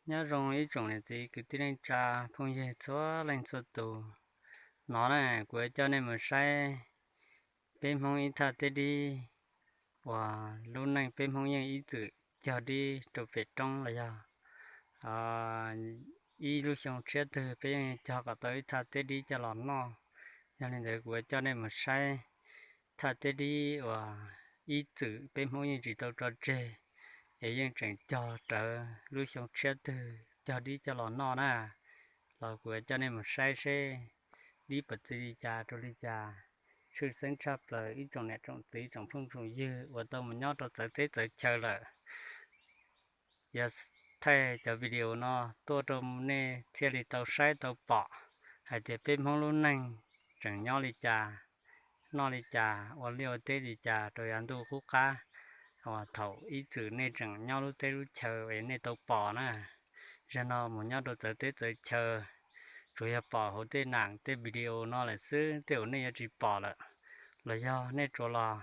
Nyob zoo ib tsoom niam txiv kwv tij neej tsa phooj ywg txhua leej txhua tus. No na, kuv yuav coj nej mus saib peb Hmoob ib thaj teb dib uas lub neej peb Hmoob yeej ib txwm cog dib rau pem roob los yog ib lub xyoo tshiab twg peb yeej cog kom tau ib thaj teb dib coj los noj. Yog li ntawd kuv yuav coj nej mus saib thaj teb dib uas ib txwm peb Hmoob yeej tsis tau tso tseg, es yeej tseem cog rawv lub xyoo tshiab twg cog dib coj los noj na. Los kuv yuav coj nej mus saib seb dib puas txi li cas rau li cas. Tshwj xeeb tshaj plaws ib tsoom niam tsoom txiv tsoom phooj tsoom ywg uas tau mus nyob rau txawv teb txawv chaw lawm, yuav thaij cov video no tuaj rau nej thiaj li tau saib tau pom hais tias peb Hmoob lub neej tseem nyob li cas, noj li cas, ua liaj ua teb li cas rau yav ntuj qub qab uas thaum ib txwm nej tseem nyob lub teb lub chaw es nej tau pom na. Zaum no mus nyob rau txawv teb txawv chaw, tsuas yog pom hauv tej nam tej video no lawm xwb, tej uas nej yuav tsis pom lawm, los yog nej tsuas los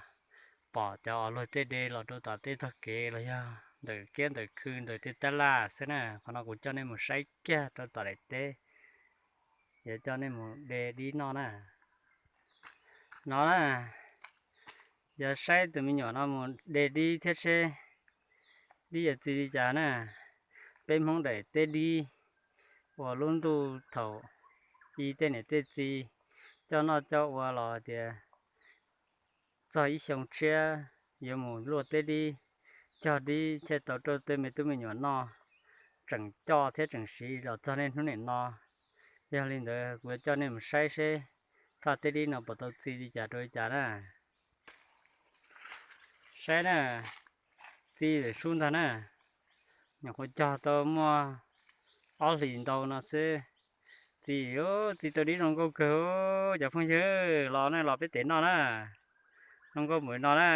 pom cov uas luag tej de los rau tom tej tog kev los yog ntawm kiab ntawm khw ntawm tej tab laj xwb na. Qhov no kuv coj nej mus saib kiag rau tom daim teb, yuav coj nej mus de dib noj na. No na, yuav saib tus me nyuam no mus de dib thiab seb dib yuav txi li cas na. Peb Hmoob daim teb dib uas lub ntuj thaum i tej niam tej txiv coj noj coj ua los tias txog ib xyoo tshiab yuav mus luaj teb dib, cog dib thiaj tau rau tej me tub me nyuam noj, tseem coj thiab tseem siv los txog niaj hnub niam no. Yog li ntawd kuv yuav coj nej mus saib seb thaj teb dib no puas tau txi li cas rau li cas na. Saib na, txi lawm sub ntag na. Nyuam qhuav cog tau muaj ob hlis ntau no xwb. Txi, txi tau dib zoo nkauj kawg, cov phooj ywg los na los peb tes noj na. Zoo nkauj npaum no na.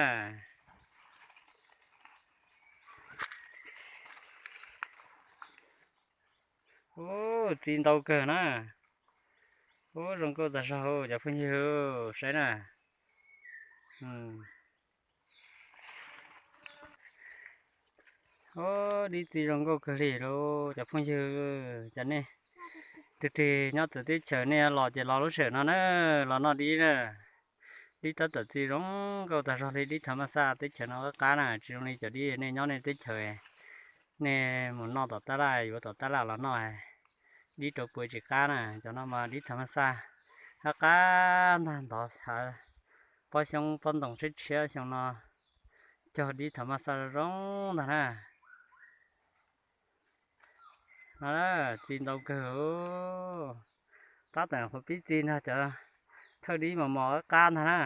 Ub, txi ntau kawg na. Ub, zoo nkauj tag zog cov phooj ywg, saib na. Ub, dib txi zoo nkauj kawg li lauj cov phooj ywg. Cov nej twg twg nyob txawv teb chaws nej los ces los lub sij hawm no na, los noj dib na. Dib tab tom txi zoo nkauj tag zog li, dib thav maj xaj teb chaws no qab qab na, tsis zoo li cov dib nej nyob nej teb chaws, nej mus noj tom tab laj, yuav tom tab laj los noj, dib rau puas tsis qab na. Cov no mas dib thav maj xaj qab qab ntag, ntov xav pob xyoob pob ntoos tshiab tshiab, xyoo no cog dib thav maj xaj zoo ntag na. No txi ntau kawg, tab tom qhuav pib txi ntag, cov thawj dib mos mos qab qab ntag na.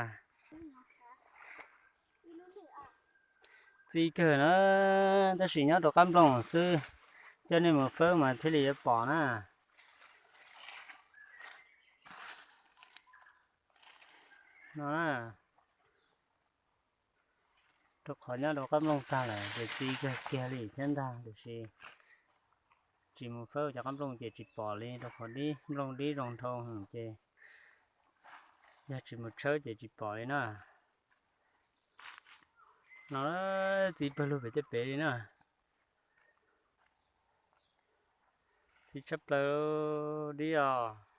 Txi kawg na, tab sis nyob rau qab nplooj xwb, coj nej mus fawb mas thiaj li yuav pom na. No na, rau qhov nyob rau qab nplooj tag lawm ces txi kawg kiag li thiab ntag, tiam sis tsis mus fawb cov qab nplooj ces tsis pom li, rau qhov dib nplooj dib zoo dhau ces yog tsis mus tshawb ces tsis pom li na. No txi pawg lug pem tej pem li na. Txi tshaj plaws dib os.